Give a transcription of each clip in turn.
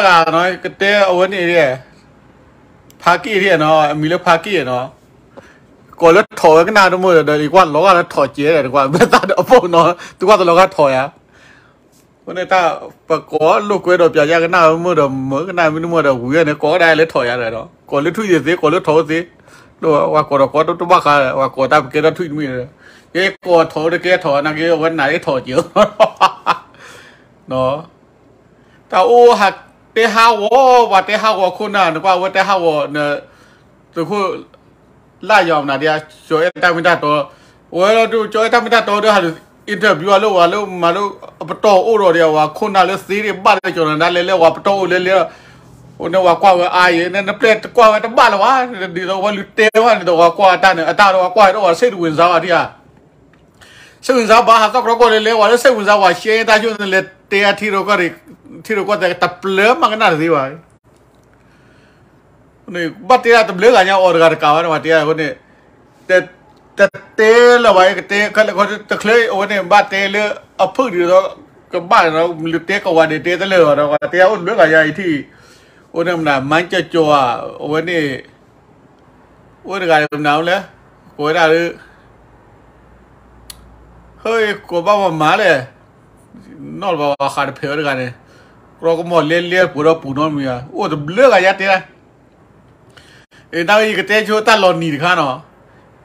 တၢ်ဂၤနီၤ ကတဲအဝဲန့ၣ် ဖါက့ၣ်နီၤ အမံၤလၢဖါက့ၣ်နီၤ, ကိးလၢထီၣ်ဝဲကနၣ်တမုာ်ဒီး ယကွၢ်လီၤဂာ်လၢထီၣ်ကဲဒီး ကွၢ်မ့ၢ်သးဒီးအပိၢ်နီၤ သုကွၢ်တလီၤဂာ်ထီၣ်ယၤ, အဃိန့ၣ်တၢ် ပကိးလိာ်ကွဲဒီးပၠးယၤကနၣ်မုာ်ဒီး မုာ်ကနၣ်မုာ်တမုာ်ဒီး ဝံၤန့ၣ် ကိးဒၣ်လၢထီၣ်ယၤဒီး ကိးလၢထွံၣ်ယသ့ ကိးလၢထီၣ်အိၣ်သ့, ပှၤကိးဒီးကိးတဘၣ်ဃး ပှၤကိးတၢ်ပကဲထီၣ်ထွံၣ်တမုာ်ဒီး ယဲကိးထီၣ်အိၣ်တကဲထီၣ်နာ်က့ အဝဲနးလၢထီၣ်ကဲ တၢ်အိၣ်ဟးတဲဟးဂီၤ ပှၤတဲဟးဂီၤခိၣ်နၢ် နကွၢ်ဝဲတဲဟးဂီၤ သုးခိၣ် လၢယွၤမနုၤဒ် ကၠီၤအဲၣ်တၢ်မ့ၢ်တၢ်တီ, ဝဲလီၤဒုး ကၠီၤအဲၣ်တၢ်မ့ၢ်တၢ်တီဒီး ဟးဒုး interview အလၢဝဲလၢမၤလၢ အပတီၢ်အိၣ်ဒီးဒ် ဝဲခိၣ်နၢ်လၢသ့ဒံးဘၣ်လၢကၠီၤနၤဒါလဲၤလၢဝဲပတီၢ်အိၣ်လဲၤလဲၤ, အိၣ်န့ၣ်ဝဲကွၢ်ဝဲအါယဲၢ် နပျဲၢ်တကွၢ်ဝဲတဘၣ်လၢၤဘၣ်, ဒ်သိးဝဲလူၤတဲဝဲန့ၣ်ဒီး ဝဲကွၢ်အတၢ်န့ၣ် အတၢ်ဒီးဝဲကွၢ်ဒီးဝဲစ့ၣ်တဝံၤစါဝဲဒ်ဧါ စ့ၣ်ဝံၤစါဘၣ်ဟးသီၣ်ကြီကီၢ်လဲၤလဲၤ ဝဲလၢစ့ၣ်ဝံၤစါဝဲရှဲတၢ်ဆိၣ်န့ၣ် လဲၤတဲအထံရူၢ်ကီၢ် ထံရူၢ်ကီၢ်သဲးတပျၢၤမးကနၣ်တသ့ဘၣ်. ဘၣ်တဲဒၣ်တဘျုးဂၤညါအီၤတဂၤတကးဝဲန့ၣ် ပှၤတဲဒၣ် တတဲလၢၤဘၣ် ကတဲ တချုးအဝဲန့ၣ် ဘၣ်တဲလၢအဖုၣ်ဒ်သိး ကဘၣ်န့ၣ်ဒီး လူၤတဲကဝဲၤဒၣ်တဲတလၢာ်ဒီး ပှၤတဲဒၣ်အိၣ်တဘျုးဂၤညါအံၤထံၣ် အိၣ်န့ၣ်မနုၤ မၤကၠီၤကၠီၤဧါ အဝဲန့ၣ် အိၣ်တဂၤမနုၤလဲၣ် ကိးဝဲဒၣ်လၢ ဟဲ ကိးဘၣ်မၤမၤလဲၣ် နီၢ်လၢၤဘၣ် ပှၤဃးတဖျဲးဝဲတဂၤန့ၣ် ကြီကမီၤလဲလဲပှဲၤဒီးပူၤနီတမံၤဧါ အိၣ်တဘျုးဂၤယါတဲဒၣ် အံၤ နဝဲယကတဲဆိတၢ်လီၤနံၤတခါနီၤ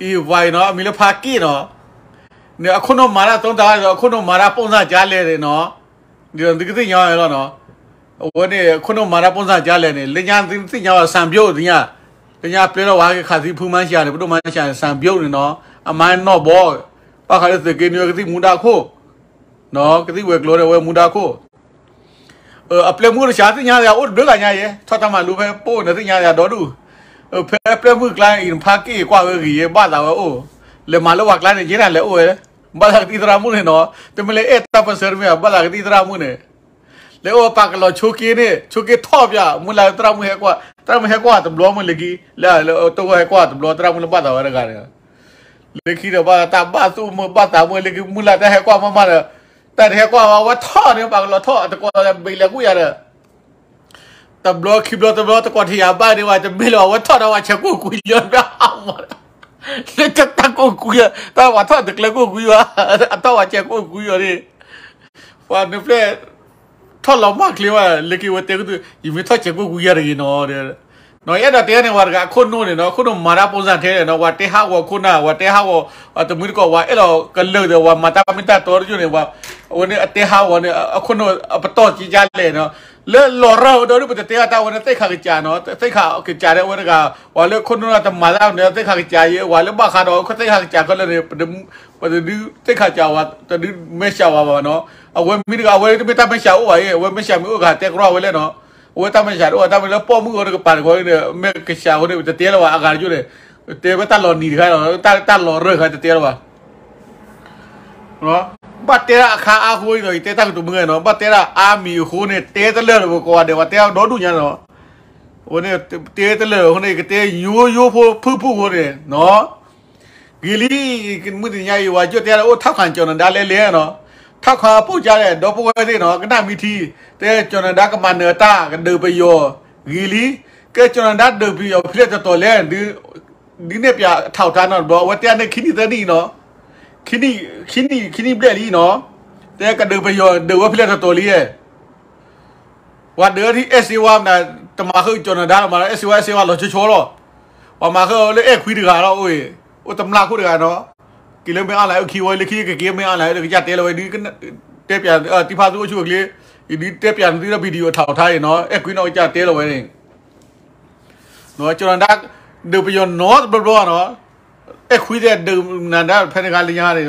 အံၤ ဝဲအံၤနီၤ အမံၤလၢဖါက့ၣ်နီၤ န့ၣ်အခိၣ်နူာ်မၤတၢ်သိတၢ်ဒီး အခိၣ်နူာ်မၤတၢ်ပိၢ်စၢ်ကါလဲၣ်န့ၣ်နီၤ ဒ်သိးသုကသ့ၣ်ညါဝဲလီၤနီၤ အဝဲန့ၣ် အခိၣ်နူာ်မၤတၢ်ပိၢ်စၢ်ကါလဲၣ်န့ၣ် လၢညါသုသ့ၣ်ညါဝဲ စံပြအိၣ်သ့ၣ်ညါ လၢညါပျဲထီၣ်ဝဲဟဲခးသံဖုမါဆှးန့ၣ် ပဒိၣ်မါဆှးန့ၣ် စံပြအိၣ်န့ၣ်နီၤ အမါနီၢ်ဘီ ဘၣ်ဃးလၢသုးက့နွံကသံၣ်မူဒါခိၣ် ကသံၣ်ဝဲၤကျိၤန့ၣ် အဝဲမူဒါခိၣ် အပျဲၢ်မုၣ်တဆးသ့ၣ်ညါယၤ အိၣ်တဘျုးဂၤညါယဲ ထီၣ်တၢ်မၤလိဖဲပအိၣ်န့ၣ်သ့ၣ်ညါယၤဒီဒူၣ် ဖဲပျဲၢ်မုၣ်ကျါအံၤ နဖါက့ၣ်ကွၢ်ဝဲဂ့ၤယဲ ဘၣ်သးဝဲအိၣ် လဲၤမၤလၢပှၤကျါန့ၣ် ယဲဒၣ်လဲၤအိၣ်ဝဲ ဘၣ်သးကသံၣ်သရၣ်မုၣ်န့ၣ်နီၤ တမ့ၢ်လၢအဲၣ်တၢ်ပၢၢ်ဆၢတမ့ၢ် ဘၣ်သးကသံၣ်သရၣ်မုၣ်န့ၣ် လဲၤအိၣ်ပာ်ကလီၤဆိက့န့ၣ် ဆိက့ထီၣ်ပၠး မုၢ်လၢ်သရၣ်မုၣ်ဟဲကွၢ် သရၣ်မုၣ်ဟဲကွၢ်တဘျီမုၢ်လၢခံ လၢအတၢ်ဟဲကွၢ်တဘျီ သရၣ်မုၣ်လၢဘၣ်သးဝဲတဂၤန့ၣ် လၢခံဒီးဘၣ်တၢ်ဘၣ်သူၣ်မုာ်ဘၣ်သးမုာ်လၢခံ မုၢ်လၢ်တၢ်ဟဲကွၢ်မးမးဒီး တၢ်တဟဲကွၢ်ဝဲ အဝဲထီၣ်န့ၣ် ပာ်ကလီၤထီၣ် တကိးဘ့ၣ်လဲၤကူၣ်ယၤဒီး တဘျီခံဘျီတဘျီ တကိးထံၣ်ယၤဘၣ်န့ၣ် ဝဲတမ့ၢ်လၢၤ အဝဲထီၣ်ဒီးဝဲဆဲးကိၣ်ကွံာ်လီၤ လၢတၢ်ကိၣ်ကွံာ် တၢ်ဝဲထီၣ်တကျဲကိၣ်ကွံာ်ဘၣ် အထီၣ်ဝဲဆဲးကိၣ်ကွံာ်လီၤန့ၣ် ပှၤနဖျဲၣ် ထီၣ်လီၤမၢ်ချ့ဝဲ လၢက့ၤဝဲတဲကသု ယမ့ၢ်ထီၣ်ဆဲးကိၣ်ကွံာ်ယၤတဂ့ၤနီၤ နီၤ ယအဲၣ်ဒိးတဲန့ၣ် ပှၤတဂၤအခိၣ်နူာ်န့ၣ်နီၤ အခိၣ်နူာ်မၤတၢ် ပုံစံထဲ နီၤ ပှၤတဲဟးဂီၤခိၣ်နၢ် ပှၤတဲဟးဂီၤ တမုၢ်တကိး ပှၤအဲၣ်ဒိးကလုာ်ဒီး ပှၤမၤတၢ်မ့ၢ်တၢ်တီတကၠိန့ၣ် ပှၤ အဝဲန့ၣ်အတဲဟးဂီၤန့ၣ် အခိၣ်နူာ်အပတီၢ်ကကလဲၣ်နီၤ လၢလီၤရၢၢ်ဒီး ပတတဲအတၢ်ဝဲန့ၣ် သ့ၣ်ခါကစၢ်နီၤ သ့ၣ်ခါကစၢ်ဒၣ်ဝဲတဂၤ ပှၤလၢခိၣ်နူာ်တမၤတၢ်န့ၣ် သ့ၣ်ခါကစၢ်ယဲ ပှၤလၢဘၣ်ဃးဒီး သ့ၣ်ခါကစၢ်ခဲလၢာ်န့ၣ် ပတဒုးသ့ၣ်ခါကစၢ်ဝဲ တဒုးမဲာ်ဆှးဝဲဘၣ်နီၤ အဝဲမ့ၢ်တဂၤ အဝဲတမ့ၢ်တၢ်မဲာ်ဆှးအိၣ်ဘၣ်အံၤ အဝဲမဲာ်ဆှးမ့ၢ်အိၣ်ဂၤတဲကရီဝဲလဲၣ်နီၤ အဝဲတၢ်မဲာ်ဆှးတအိၣ် တၢ်မ့ၢ်လၢပိာ်မုၣ်အီၤတကပၤတခီန့ၣ် မဲာ်ကစှၤအဃိန့ၣ် တတဲလၢၤဘၣ် အဂၤတကၠိန့ၣ် တဲဝဲတၢ်လီၤနံၤတခါ တၢ်လီၤရၢၢ်တခါ တတဲလၢၤဘၣ် ဘၣ်တဲဒၣ်အခါအါဃိအံၤဒီး ယတဲတၢ်ကတိၤမုၢ်ဂဲၤနီၤ ဘၣ်တဲဒၣ်အါမံၤအဃိန့ၣ် တဲတလၢာ်လၢပကိးဂၤဒဲး ပှၤတဲအီၤဒီဒူၣ်ညါနီၤ အဝဲန့ၣ် တဲတလၢာ်အဃိန့ၣ် ကတဲယိယိဖိဖုၣ်ဖုၣ်အဃိန့ၣ်နီၤ ဂ့ၤလံ မုၢ်တနံၤညါအံၤ ပှၤကၠိၣ်တဲဒၣ်အိၣ်ထီၣ်ခါကၠီၤနဒါလဲလဲနီၤ ထီၣ်ခါပိာ်ကါလဲၣ် ဒီပုၢ်ဝဲၢ်သ့ၣ်နီၤ ကနၣ်မံထံ တဲကၠီၤနဒါကမၤနၢၤတၢ်ကဒုးပယီၤ ဂ့ၤလံ ကဲကၠီၤနဒါဒုးပယီၤဖဲလဲၣ်တတီၤလဲၣ် ဒုးနဲၣ်ပၠးထီၣ်ထါနီတဘျီ အဝဲတဲန့ၣ်ခံနံၣ်သၢနံၣ်နီၤ ခံနံၣ် ခံနံၣ် ခံနံၣ်ဘျဲၣ်လံနီၤ တဲကဒုးပယီၤဒုးဝဲဖဲလဲၣ်တတီၤလံ ပှၤဒုးထံၣ်အဲၣ်စ့ဝါမနုၤ တမၤဃုာ်ကၠီၤနဒါလီၤမး အဲၣ်စ့ဝါ အဲၣ်စ့ဝါလီၤဆီဆီလီၤ ပှၤမၤဃုာ်လၢအဲၣ်ခွံတဂၤလီၤ အိၣ် အိၣ်တမျၢ်ခိၣ်တဂၤနီၤ က့ၤလၢမ့ၢ်အါလၢအခံဝဲလၢခံကက့ၤမ့ၢ်အါလၢ ကစၢ်တဲလီၤဝဲ ဒုးတဲပၠး တံၤဖါသုအိၣ်ဆူၣ်အိၣ်ချ့ ယဒုးတဲပၠးနသုလၢ video ထီၣ်ထါအံၤနီၤ အဲၣ်ခွံနီၣ်ကစၢ်တဲလီၤဝဲန့ၣ် ကၠီၤနဒါ ဒုးပယီၤနီတဘျီဘျီနီၤ အဲၣ်ခွံသ့ၣ်ဒုးနၤဒါဖဲန့ၣ်ခါလၢညါန့ၣ်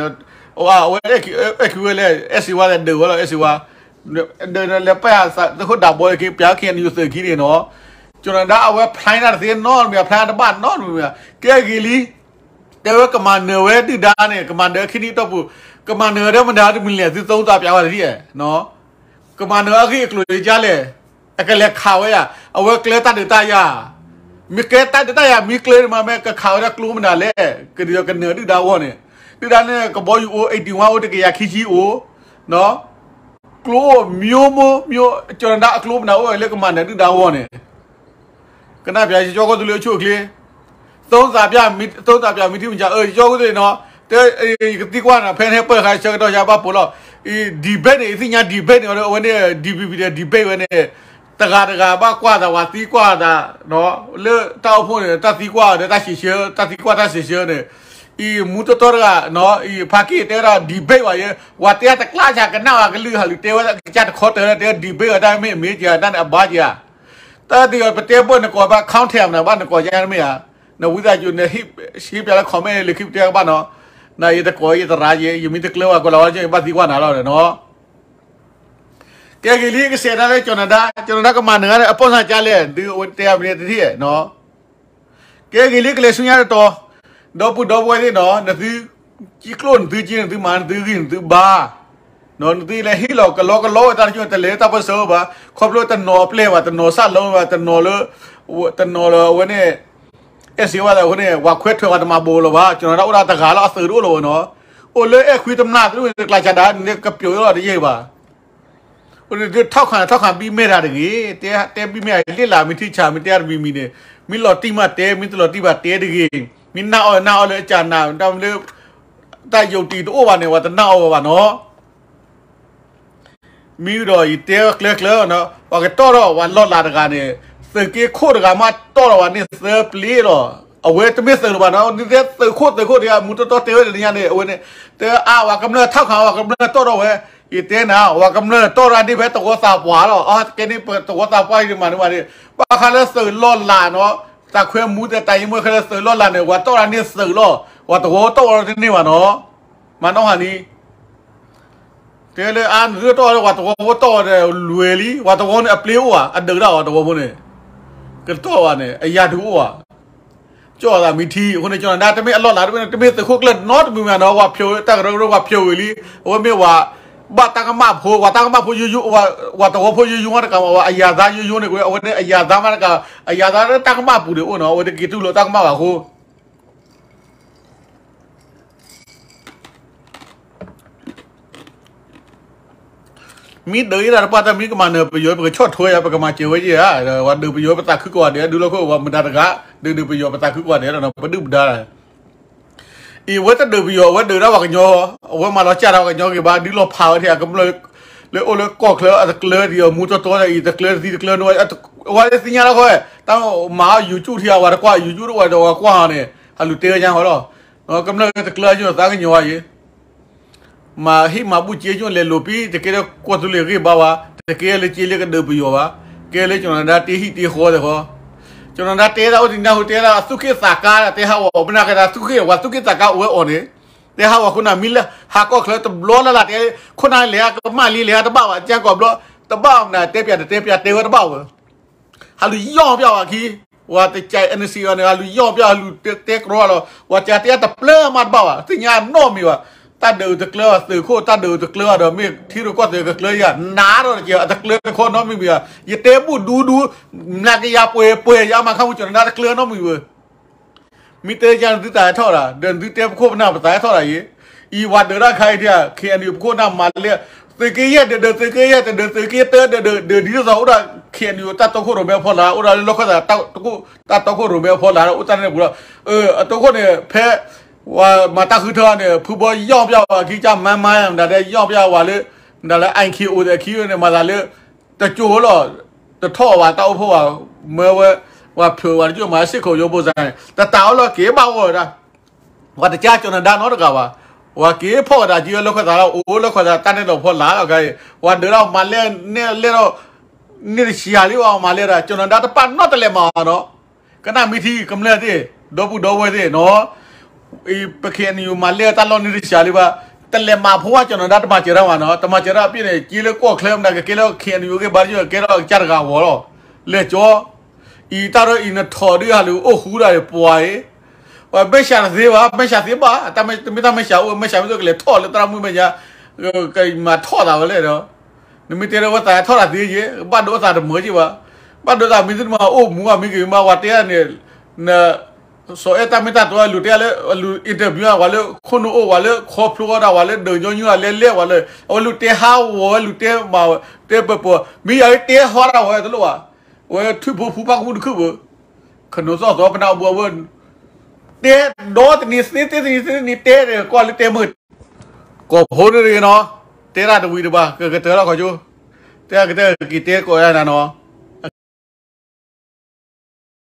အဝဲအဲၣ်ခွံဝဲလဲၣ် အဲၣ်စ့ဝါသ့ၣ်ဒုးဝဲလီၤ အဲၣ်စ့ဝါ ဒုးလဲၤပာ်သးသုးခိၣ်ဒးဘီ က့ၤပၠး KNU သုးခံန့ၣ်နီၤ ကၠီၤနဒါအဝဲဖျါနၢ်တသ့နီတမံၤ ဖျါတဘၣ်နီတမံၤ ကဲဂ့ၤလံ တဲဝဲကမၤနၢၤဝဲဒုၣ်ဒါန့ၣ် ကမၤနၢၤခံနံၣ်တီၢ်ပူၤ ကမၤနၢၤဝဲဒၣ်မတၤတမံၤလဲၣ် သုသုံးသပ်ပြဝဲတထံၣ် ကမၤနၢၤအဂ့ၢ်အကျိၤယါလဲၣ် အကလဲၤခးဝဲယၤ အဝဲကျဲတၢ်ဒုးတၢ်ယၤ မ့ၢ်ကျဲတၢ်ဒုးတၢ်ယၤ မ့ၢ်ကျဲမး မ့ၢ်ကခးဝဲဒၣ်ကျိမနုၤလဲၣ် ကဒုးကနၢၤဒုၣ်ဒါအဂီၢ်န့ၣ် ဒုၣ်ဒါန့ၣ် ကဘီယူၤအိၣ် eighty one အိၣ် တကယၤခံဆံအိၣ် နီၤ ကျိမျိုးမျိုးမျိုး ကၠီၤနဒါအကျိမနုၤအိၣ်လၢကမၤနၢၤဒုၣ်ဒါအဂီၢ်န့ၣ် ကနၣ်ပျး ယကၠီကီၢ်သူလ့ၤအိၣ်ဆူၣ်အိၣ်ချ့ သုံးသပ်ပြ မထီမံၤ အၢ ယကၠီကီၢ်သူလ့ၤနီၤ တဲ ယကသံကွၢ်နၤ ဖဲန့ၣ်ပၢၢ်ဃာ်ဆၢကတီၢ်ယါဘၣ်ပိာ်လီၤ ဒံးဘ့ၣ်န့ၣ် ယသ့ၣ်ညါဒံးဘ့ၣ်န့ၣ် အဝဲန့ၣ် ဒံးဘ့ၣ် ဒံးဘ့ၣ်ဝဲန့ၣ် တဂၤတဂၤဘၣ်ကွၢ်သး ပှၤသံကွၢ်သး လၢတၢ်အိၣ်ဖှိၣ်န့ၣ် တၢ်သံကွၢ်ဒီးတၢ်စံးဆၢ တၢ်သံကွၢ်တၢ်စံးဆၢန့ၣ် အံၤမူတီတီတဂၤ အံၤဖါက့ၣ်တဲဝဲဒၣ်ဒံးဘ့ၣ်ဘၣ်ယဲ ပှၤတဲတကျါဆၣ်ကနၣ်ဝဲကလုၢ် ဟးလူၤတဲဝဲကစၢ်တခီတၢၢ် တဲဒံးဘ့ၣ်ဝဲတၢ်မ့ၢ်အမ့ၢ်က့ၤ တၢ်န့ၣ်အဘၣ်က့ၤဧါ တၢ်သ့ၣ်ပတဲဘၣ်နကိးဘၣ် content နဘၣ်နကိးညါမ့ၢ်ဧါ နဝံသးစူၤ နဟ့ၣ်ပျးလၢ comment လၢခံပတဲကဘၣ်နီၤ နယတကိးယတရၤယဲ ယမ့ၢ်တကျၢၤဝဲ ကွၢ်လီၤဝဲ ယဘၣ်သံကွၢ်နၤလီၤနီၤ ကဲဂ့ၤလံ ကစဲးဒၣ်လၢကၠီၤနဒါ ကၠီၤနဒါကမၤနၢၤအပီၢ်စၢ်ကလဲၣ် ဒုးအဝဲတဲအမ့ၢ်တထံၣ်နီၤ ကဲဂ့ၤလံ ကလဲၤဆူညါတတီၤ ဒီပုၢ်ဒီဝဲၢ်သ့ၣ်နီၤ နသုကံကျိၣ် နသုက့ နသုမၤ နသုဂံၢ် နသုဘါ နသုလဲၤဟ့ၣ်လီၤကလီကလီဝဲတၢ်တကၠိၣ် တလဲၤလၢတၢ်ပၢၢ်ဆၢဘၣ် ခီဖျိတနီၤအပျဲၢ်ဘၣ် တနီၤစၢ်လီဘၣ် တနီၤလၢ တနီၤလၢအဝဲန့ၣ် အဲၣ်စ့ဝဲသးအဃိန့ၣ် ပှၤခွဲးထွဲးဝဲတမၤဘိးလၢၤဘၣ် ကၠီၤနဒါအိၣ်ဒၣ်တဂၤလၢအသုးတအိၣ်လၢၤဘၣ်နီၤ အိၣ်လၢအဲၣ်ခွံတမျၢ်သ့ၣ်တကျါဆါဒၣ် နကပျိာ်လီၤတယဲၢ်ဘၣ် အိၣ်န့ၣ် ထီၣ်ခၣ်ထီၣ်ခၣ်ဘံၣ်မဲာ်တၢ်တဂ့ၤ တဲတဲဘံၣ်မဲာ်လ့ၣ်လၢ် မ့ၢ်ထံဆၣ် မ့ၢ်တဲတမံၤမံၤန့ၣ် မ့ၢ်လီၤတံၢ်မးတဲ မ့ၢ်တလီၤတံၢ်ဘၣ်တဲတဂ့ၤ မ့ၢ်နာ်အီၤနာ်အီၤလၢအကၢ်နၤ တၢ်မ့ၢ်လၢ တၢ်ယိာ်တံၢ်တအိၣ်ဘၣ်န့ၣ် ပှၤတနာ်အီၤဘၣ်နီၤ မ့ၢ်ဒီးယတဲကျၢၤကျၢၤနီၤ ပှၤကတီၢ်ထီၣ်ပှၤလီၢ်လၤတဂၤန့ၣ် သုးက့ခိၣ်တဂၤမးတီၢ်ထီၣ်ပှၤန့ၢ်သၢပျ့လီၤ အဝဲတမ့ၢ်သုးလၢၤဘၣ်နီၤ နသုးခိၣ်သုးခိၣ်တဂၤ မူတီတီတဲဝဲတနံၤညါန့ၣ် အဝဲန့ၣ် တဲအါ ပှၤကမျၢၢ်ထီၣ်ခၣ် ပှၤကမျၢၢ်တီၢ်ထီၣ်ဝဲ ယတဲနၤ ပှၤကမျၢၢ်တီၢ်ထီၣ်န့ၢ်ဖဲသဝီသးပှၢ်လီၤ အကဲန့ၣ်သဝီသးပှၢ်အံၤမးန့ၣ်မးန့ၣ် ဘၣ်ဃးလၢသုးလီၢ်လၤနီၤ သးခွဲမူသတးယံမွဲခဲလၢာ်သုးလီၢ်လၤန့ၣ် ပှၤတီၢ်ထီၣ်န့ၢ်သုးလီၤ ပှၤသဝီတီၢ်ဝဲတန့ၢ်ဘၣ်နီၤ မၤနီၣ်ဟးန့ၣ် တဲလၢအါနသုတီၢ်ဝဲ ပှၤသဝီတီၢ်ဝဲဒီးလွဲၤလံ ပှၤသဝီန့ၣ်အပျ့အိၣ်ဧါ အဒုးဒၣ်ဝဲသဝီဖိန့ၣ် ကတီၢ်ဝဲန့ၣ် အယၤဒုးအိၣ်ဧါ ကၠီၣ်သးမံထံ အဃိန့ၣ် ကၠီၤနဒါ တမ့ၢ်အလီၢ်လၤ တမ့ၢ် တမ့ၢ်သုးခိၣ်ကျၢၢ်နီတမံၤမ့ၢ်နီၤ ပှၤဖျိးတၢ်ကရၢကရိ ပှၤဖျိးဝံၤလံ အဝဲမ့ၢ်ဝဲ ဘၣ်တၢ်ကမၣ်ဖိ ပှၤတၢ်ကမၣ်ဖိယိယိ ပှၤသဝီဖိယိယိတကး အဝဲအယၤသးယိယိန့ၣ် အဝဲန့ၣ်အယၤသးမးတကး အယၤသးလၢတၢ်ကမၣ်ပူၤန့ၣ်အိၣ်နီၤ အဝဲတက့ၤတူၢ်လိာ်တၢ်ကမၣ်ဘၣ်အဃိ မ့ၢ်ဒုးယဲဒၣ်တပှၢ်တၢ်မ့ၢ်ကမၤနၢၤပယီၤ ပကဆီၣ်ထွဲယၤ ပကမၤစၢၤဝဲယဲဧါ ပှၤဒုးပယီၤပသးခုကိးဂၤဒဲး ဒုးလီၢ်ခိၣ်ပှၤမတၤတဂၤ ဒုးဒုးပယီၤပသးခုကိးဂၤဒဲးလီၤ ပဒုၣ်ပဒါ အံၤဝဲတဒုးပယီၤ အဝဲဒုးဒၣ်ပှၤကညီ အဝဲမၤလီၤစၢ်ဒၣ်ပှၤကညီဂ့ၤဘၣ် ဒုးလီၤဖးဝဲထဲအကမျၢၢ် လၢအိၣ်လၢကီၢ်ချၢအတကျၢၤဒံး အမူတီတီဒီးအံၤတကျၢၤတသံတကျၢၤန့ၣ် အဝဲသ့ၣ်ညါလီၤဃီ တၢ်မၤအီၤ YouTube ထံအဝဲတကွၢ် YouTube တအိၣ်ဒီးဝဲကွၢ်အီၤန့ၣ် ဟးလူၤတဲဝဲညါဃီလီၤ ကမျၢၢ်တကျၢၤယိၣ်သးကညီၤယဲ မၤဟံၣ်မၤဘူၣ်က့ယိၣ်လဲၤလိာ်ပံ တကဲလၢကီၢ်သူလ့ၤဂ့ၢ်ဘါဘၣ် တကဲလၢက့လၢကဒုးပယီၤဘၣ် ကဲလၢကၠီၤနဒါတ့ဟံၣ်တ့ဃီသ့ၣ်ဃီ ကၠီၤနဒါတဲဒၣ်အိၣ်တနၢ်ဟူတဲဒၣ်အသူၣ်က့ၣ်သးကါ တဲဟးဂီၤပနၢ်ကဒါသူၣ်က့ၣ် ပှၤသူၣ်က့ၣ်သးကါအိၣ်ဝဲအီၤန့ၣ် တဲဟးဂီၤခိၣ်နၢ်မံလၢဟးကီၢ်ချၢတဘျီလၢ်လၢ်တဲ ခိၣ်နၢ်လဲၤဟးကမၣ်လံလဲၤဟးတဘၣ်ဘၣ် ကၠၢ်ကီၢ်ဘျီ တဘၣ်မနုၤတဲပျးတတဲပျးတဲဝဲတဘၣ်ဝဲ ဟးလူၤယီၣ်ပျးဝဲခံ ပှၤတကး NCA အီၤန့ၣ် ဟးလူၤယီၣ်ပျး ဟးလူၤတဲတြီလီၤ ပှၤကးတဲတပျၢ်မးတဘၣ်ဘၣ် သ့ၣ်ညါနီတမံၤဘၣ် တၢ်ဒုးတကျၢၤဘၣ်သုးခိၣ် တၢ်ဒုးတကျၢၤဘၣ်ဒီး မ့ၢ်ထံရူၢ်ကီၢ်သဲးကကျၢၤယၤ နၤဒီးတကဲ အတကျၢၤတခီနီတမံၤမံၤဘၣ် ယတဲဘူၣ်ဒူဒူ မျးကယၤပှဲၤပှဲၤ ယၤမၤခါမူကၠီၤနဒါတကျၢၤနီတမံၤဝဲ မ့ၢ်တဲယၤနသုသးဟဲထီၣ်ဒၣ် ဒီးနသုတဲပခိၣ်ပနၢ်ပသးဟဲထီၣ်ဒၣ်အံၤ အံၤဝဲဒုးဒၣ်ခါအံၤဒ် KNU ပခိၣ်ပနၢ်မၤလဲၣ် သုးက့ယဲၢ်ဒုးဒုး သုးက့ယဲၢ်တဒုး သုးက့တၢဒုးဒုး ဒုးဒ်သိးသိးအိၣ်ဒီး KNU တၢ်တီခိၣ်ရိၣ်မဲအဖီလာ် အိၣ်ဒီးလၢလီၢ်ခၢၣ်သး တၢ်တီခိၣ်ရိၣ်မဲအဖီလာ် အိၣ်တၢ်န့ၣ်ပူၤလီၤ အတီခိၣ်န့ၣ် ဖဲ ဝဲမၤတၢ်ဃုထၢန့ၣ် ဖုဘီယီၣ်ပျးဝဲခံကၢ်မါမါ မတၤဒဲးယီၣ်ပျးဝဲလၢ မတၤလၢ IKO သဲးခံန့ၣ် မၤသးလၢ တကၠိလီၤ တထီၣ်ဝဲတၢ်အိၣ်ဖှိၣ်ဘၣ် မၢဝဲ ဝဲဖျိးဝဲတကၠိမၤစ့ၢ်ကီးယိဖိစၢ်န့ၣ် တတၢ်အိၣ်လီၤက့ၤဘၣ်ဝဲဒၣ် ပှၤတကးကၠီၤနဒါနီတဂၤဘၣ် ပှၤက့ၤဖီၣ်ဝဲဒၣ်က့ၤလၢခၢၣ်သးလီၤ အိၣ်လၢခၢၣ်သးတၢ်နဲၣ်လီၤဖီလာ်လီၤ ကါအံၤ ပှၤဒုးဒၣ်မၤလဲၣ်န့ၣ်လဲၣ်ဒီး န့ၢ်တဆံယၤလံ ပှၤမၤလဲၣ်ဒၣ် ကၠီၤနဒါတပာ်နီတလဲၤမၤအီၤနီၤ ကနၣ်မ့ၢ်ထံကမျၢၢ်သ့ၣ် ဒီပုၢ်ဒီဝဲၢ်သ့ၣ်နီၤ ပ KNU မၤလဲၣ်တၢ်လီၢ်န့ၣ်တဆံလံဘၣ် တလဲၤမၤဖိဘၣ်ကၠီၤနဒါတမၤစၢၤတၢ်ဘၣ်နီၤ တမၤစၢၤတၢ်ပ့ၢ်န့ၣ် က့လၢကီၢ်ချၢမနုၤကကဲလၢ KNU ဂ့ၢ်ဘါ ကကဲလၢကစၢ်တဂၤဂီၤလီၤ လဲၤကၠီ အံၤတၢ်ဒီးအံၤနထီၣ်ဒုးဟးလူၤအိၣ်ဃူဒၣ်ပှၤအံၤ ပှၤမဲာ်ဆှးတသ့ဘၣ် မဲာ်ဆှးသ့ဘၣ် တမ့ၢ်တၢ်မဲာ်ဆှးအိၣ် မဲာ်ဆှးမ့ၢ်သိးကလဲၤထီၣ်လၢသရၣ်မုၣ်မဲာ်ညါ ကမၤထီၣ်သးဝဲလဲၣ်ဒီး နမ့ၢ်တဲဒီးဝဲသးထီၣ်တၢ်သ့ယဲ ဘၣ်ဒိသးတမၢက့ဘၣ် ဘၣ်ဒိသးမ့ၢ်သ့ၣ်တမၤအိၣ်မူဘၣ်မ့ၢ်ဂ့ၤမး ပှၤတဲန့ၣ် န စီၤအဲၣ်တၢ်မ့ၢ်တၢ်တီ အလူၤတဲလၢ အလူၤ interview ဝဲလၢခိၣ်နူာ်အိၣ်ဝဲလၢခိၣ်ဖျိဝဲဒၣ်ဝဲလၢဒုးညီနုၢ်လဲၤလဲၤဝဲလၢ အဝဲလူၤတဲဟးဂီၤဝဲလူၤတဲမၤဝဲ တဲပၢၤပၢၤ မ့ၢ်ယၤလၢတဲဟီဒၣ်ဝဲတလိၣ်ဘၣ်, အဝဲထွံၣ်ဖိဖူပၢ်ကမူၣ်တခုၣ်ပူၤ, ခနိသီၣ်သီပနၢ်အိၣ်ဘှံးအဝဲ တဲဒီတနံၤသ့သ့တနံၤသ့တနံၤတဲန့ၣ် ကွၢ်လၢတဲမုာ် ကိးဖိန့ၣ်တဂ့ၤနီၤ, တဲဒၣ်တဝံၤတဘၣ် ကကတၢၢ်လီၤခီကၠိ, တဲကတၢၢ်က့ၤတဲကိးယၤနၤနီၤ